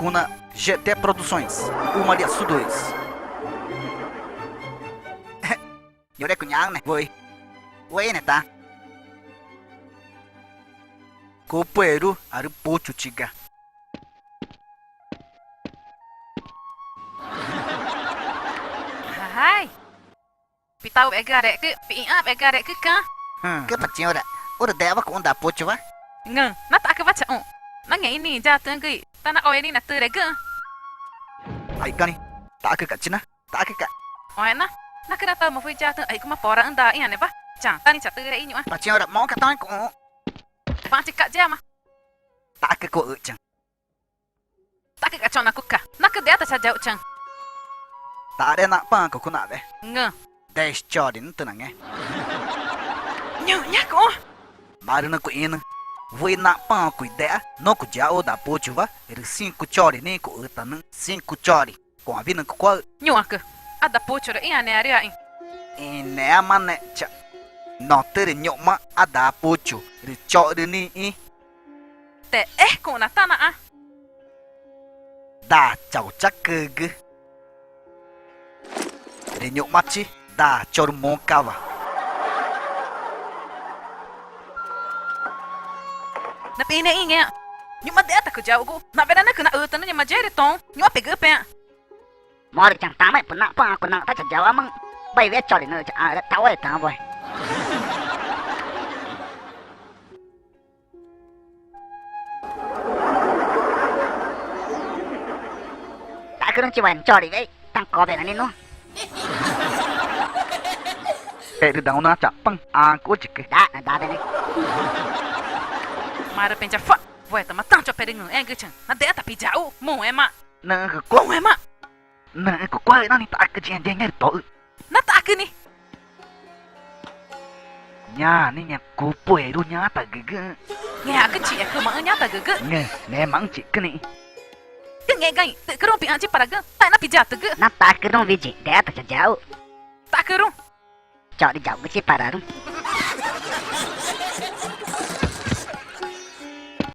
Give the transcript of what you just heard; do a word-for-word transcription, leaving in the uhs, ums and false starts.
Cuna G T Produções, uma de açudores. Ñuxre cuñaxü̃ne wüxi, wüxi ne ta cupüeru arü puchuchiga. Ai, pitaxuegüarexcü, pixĩãxüegüarexcüca̱x. Cü Pa Señora, urü dexawa cuxü̃ daa puchuwa? Ngü̃, na taxacüwa chaxũ. Nangeü̃ niĩ yatüxü̃gü i tanaxoe niĩ natüregüxü̃. Aixcüma niĩ, taxacüca̱x china, taxacüca̱x. Oxẽxna, nacüna taumaxü i yatüxü̃ aixcüma poraxü̃ daa ĩãnewa. Chaxãta niĩ chatüre i ñu̱xã. Pa Señora, moxü̃ca̱x taxũẽ cuxũ. Wüxichica̱x yema. Taxacücuxü̃ chaxũ. Taxacüca̱x choxna cuca, nacü dea ta chayauxchaxü̃. Taxare naxpaxü̃ãcü cunawe. Ngü̃. Dez chori nüxü̃ tüxü̃ nange. Ñuxã ñaã cuxü̃. Marü nüxü̃ cuxĩnü wüxi naxpaxü̃ãcü i dexa nuxcü yaxu daa puchuwa rü cinco chori nixĩ i cuxütanüxü̃, cinco chori. Cua̱xãwi nüxü̃ cucuáxü̃. Ñuxãcü, a daa puchu rü ĩãnearü ixĩxü̃. Ĩnexü̃ãma nextcha. Natürü ñu̱xma a daa puchu rü chorü nixĩ i. Texé cuxna tanaxã. Daa chauchacügü. Rü ñu̱xmachi daa chorü mucawa. Napineẽgü ngẽxã. Ñu̱xma dexatacü yauxgu, nawena nüxü̃ naxütanüxü̃ ngẽma yexere toxü̃. Ñu̱xma pegüxü̃ pexü̃. Morü chaxü̃ tamaxẽ püxü̃ naxpaxü̃ãcü naxü̃ ta chayauxaxü̃. Wüxi wüxi chori nüxü̃ chaxã taxuexẽtüxü̃ wüxi. Taxacüruü̃chi wüxi chori wüxi, taxü̃ cobena niĩ nuã. Erü daxũ na chapaü̃ ãcü chicü. Daxna dade nixĩ. Marü pexü̃ chacua̱x. Wüxi tama taxü̃ choperüngü̃xẽẽgüchaxü̃ na dexatapi yaxu. Muxẽma. Nüxü̃ cucuáxü̃. Muxẽma. Nüxü̃ cucuáxü̃ na niĩ taxacü yixĩ yexü̃ rü toxü̃. Na taxacü niĩ. Ñaã niĩ ngẽma cupüeru ñaxü̃tagügüxü̃. Ngẽxãcü chixecümaxü̃ ñaxü̃tagügüxü̃. Ngü̃, ngẽmaxü̃ chixcü nixĩ. Tüxü̃ ngexgaxü̃, tüxcüruü̃ pixãchi paragu, taxna piyatügüxü̃. Na taxacüruü̃ wüxi, dexata chayauxü̃. Taxacüruü̃. Chorü yauxgüchi pararuü̃.